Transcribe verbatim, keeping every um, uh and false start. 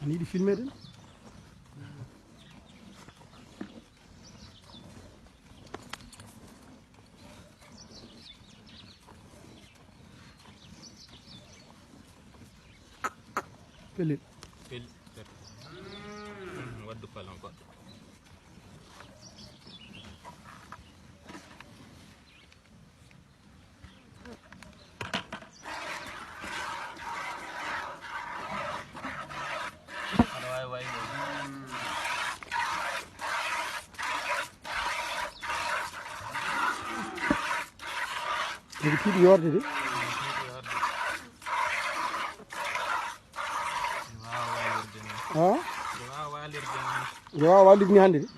Ni ɗi filmé ɗen. Pellet. Pellet. Waddu palon goɗɗo. Aɗa waawi waylude. Ene tiiɗi yoorde de. Haa? Nde waawa waalirde ni hannde de.